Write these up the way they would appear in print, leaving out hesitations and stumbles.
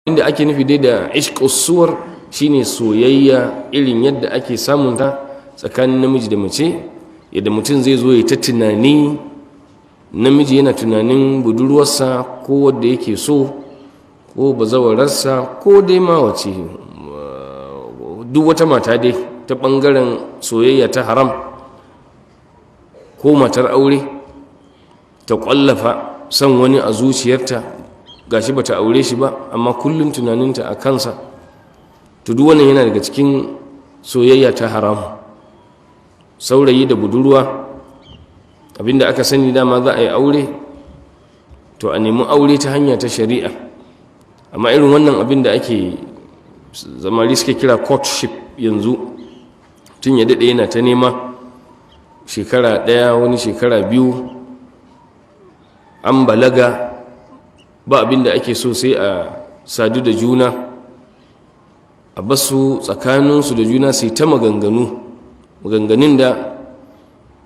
Inda ake nufi dai da ishqus suwar shine soyayya irin yadda ake samun ta tsakanin namiji da mace, yadda mutum zai zo ya ta tunani, namiji yana tunanin budurwarsa ko wadda yake so ko bazawararsa ko dai ma wace, duk wata mata dai ta ɓangaren soyayya ta haram, ko matar aure ta ƙwallafa son wani a zuciyarta, gashi bata aure shi ba, amma kullum tunaninta a kansa. To, duk wannan yana daga cikin soyayya ta haram. Saurayi da budurwa, abinda aka sani dama za a yi aure, to a nemi aure ta hanya ta shari'a. Amma irin wannan abin da ake zamani suke kira courtship yanzu, tun ya daɗe yana ta nema shekara 1, wani shekara 2, an balaga, ba abin da ake so sai a sadu da juna, a basu tsakaninsu da juna sai ta maganganu, maganganun da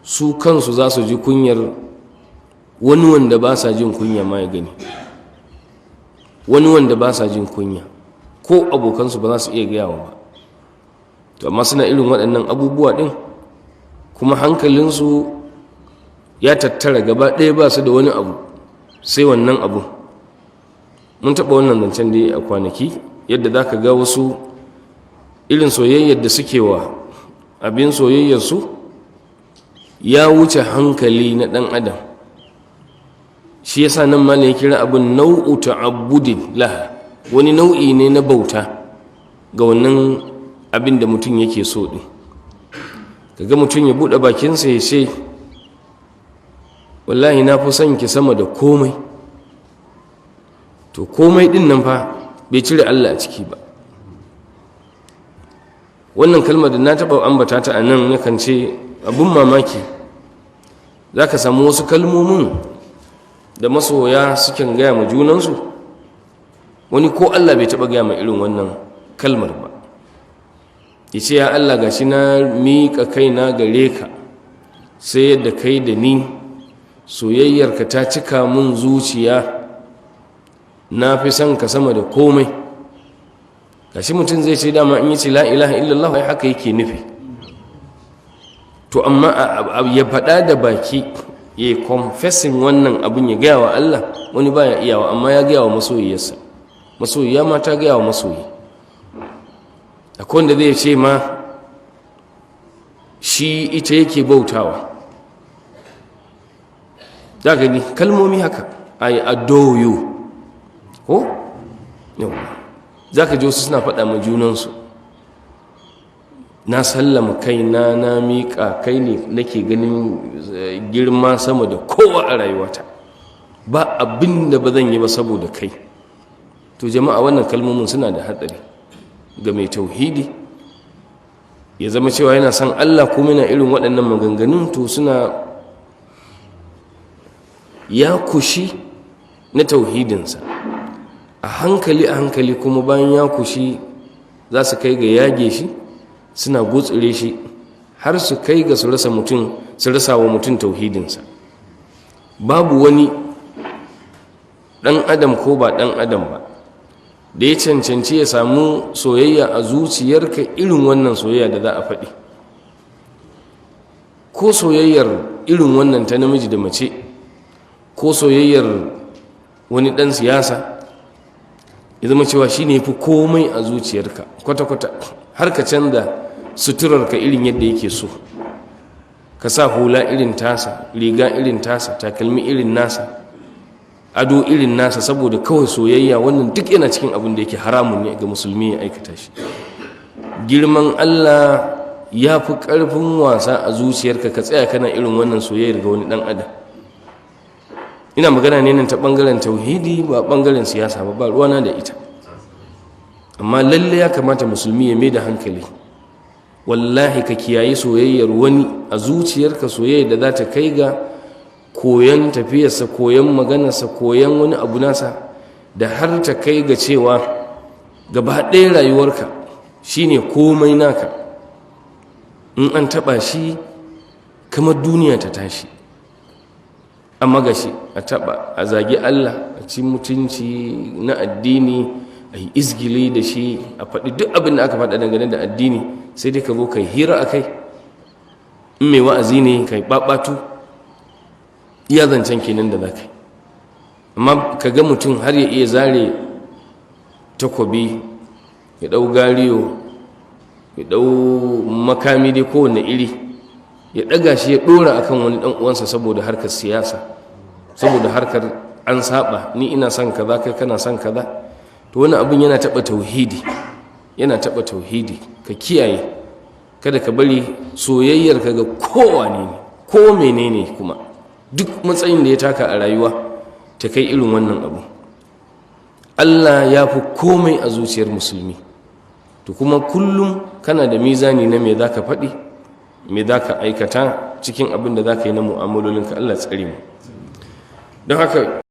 su kansu za su ji kunyar wani wanda ba sa jin kunya ma ya gani, wani wanda ba sa jin kunya ko abokansu ba za su iya gayawa ba. To, amma suna irin waɗannan abubuwa ɗin, kuma hankalinsu ya tattara gaba ɗaya, ba su da wani abu sai wannan abu. Mun taɓa wannan zancen dai a kwanaki, yadda za ka ga wasu irin soyayyar da suke wa abin soyayyarsu ya wuce hankali na ɗan adam. Shi yasa nan ma ya kira abin nau'u ta'abbudin laha, wani nau'i ne na bauta ga wannan abin da mutum yake so ɗin. Kaga mutum ya buɗe bakinsa ya ce, "Wallahi na fi son ki sama da komai." To, komai ɗin nan fa bai cire Allah a ciki ba. Wannan kalmar da na taɓa ambata ta a nan, nakan ce abin mamaki, za ka samu wasu kalmomin da masoya sukan gaya ma junansu, wani ko Allah bai taɓa gaya ma irin wannan kalmar ba. Ya ce, "Ya Allah, gashi na miƙa kaina gare ka, sai yadda kai da ni, soyayyarka ta cika mun zuciya, na fi son ka sama da komai." Gashi mutum zai ce dama in yi ce la ilaha illallah, ai haka yake nufi. To, amma ya faɗa da baki, ya yi confessing wannan abin, ya gaya wa Allah, wani baya iyawa, amma ya gaya wa masoyiyarsa, masoyiya ma ta gaya wa masoyi. Akwai wanda zai ce ma shi ita yake bautawa. Za ka gani kalmomi haka, "I adore you," ko za ka ji wasu suna faɗa ma junansu, "Na sallama kaina, na miƙa kai ne, nake ganin girma sama da kowa a rayuwata, ba abin da ba zan yi ba saboda kai." To jama'a, wannan kalmomin suna da hatsari ga mai tauhidi, ya zama cewa yana son Allah kuma yana irin waɗannan maganganun. To, suna ya kushi na tauhidinsa a hankali a hankali, kuma bayan ya kushi za su kai ga yage shi, suna gutsure shi, har su kai ga su rasa mutum, su rasa wa mutum tauhidinsa. Babu wani ɗan adam ko ba ɗan adam ba da ya cancanci ya samu soyayya a zuciyarka irin wannan soyayya da za a faɗi, ko soyayyar irin wannan ta namiji da mace, ko soyayyar wani ɗan siyasa, ya zama cewa shi ne fi komai a zuciyarka kwata-kwata, har ka canza suturarka irin yadda yake so, ka sa hula irin tasa, riga irin tasa, takalmi irin nasa, ado irin nasa, saboda kawai soyayya. Wannan duk yana cikin abin da yake haramun ne ga musulmi ya aikata shi. Girman Allah ya fi ƙarfin wasa a zuciyarka, ka tsaya kana irin wannan soyayyar ga wani ɗan adam. Ina magana ne nan ta ɓangaren tauhidi, ba ɓangaren siyasa ba, ba ruwana da ita. Amma lalle ya kamata musulmi ya mai da hankali. Wallahi ka kiyayi soyayyar wani a zuciyarka, soyayyar da za ta kai ga koyon tafiyarsa, koyon maganarsa, koyon wani abu nasa, da har ta kai ga cewa gaba ɗaya rayuwarka shine komai naka. In an taɓa shi kamar duniya ta tashi. Amma gashi a taɓa, a zagi Allah, a ci mutunci na addini, A yi izgili da shi, a faɗi duk abin da aka faɗa dangane da addini, sai dai ka zo kai hira a kai. In mai wa'azi ne, kai ɓaɓatu, iya zancen kenan da za ka yi. Amma ka ga mutum har ya iya zare takobi, ya ɗau gariyo, ya ɗau makami dai kowane iri, ya ɗaga shi ya ɗora akan wani ɗan uwansa saboda harkar siyasa, saboda harkar an saba, ni ina son kaza, kai kana son kaza, to wani abin yana taɓa tauhidi, yana taɓa tauhidi. Ka kiyaye, kada ka bari soyayyar ka ga kowane ne ko menene, kuma duk matsayin da ya taka a rayuwa, ta kai irin wannan abu. Allah ya fi komai a zuciyar musulmi. To kuma kullum kana da mizani na me za ka faɗi, me za ka aikata cikin abin da za ka yi na mu'amalolinka. Allah tsare mu. Don haka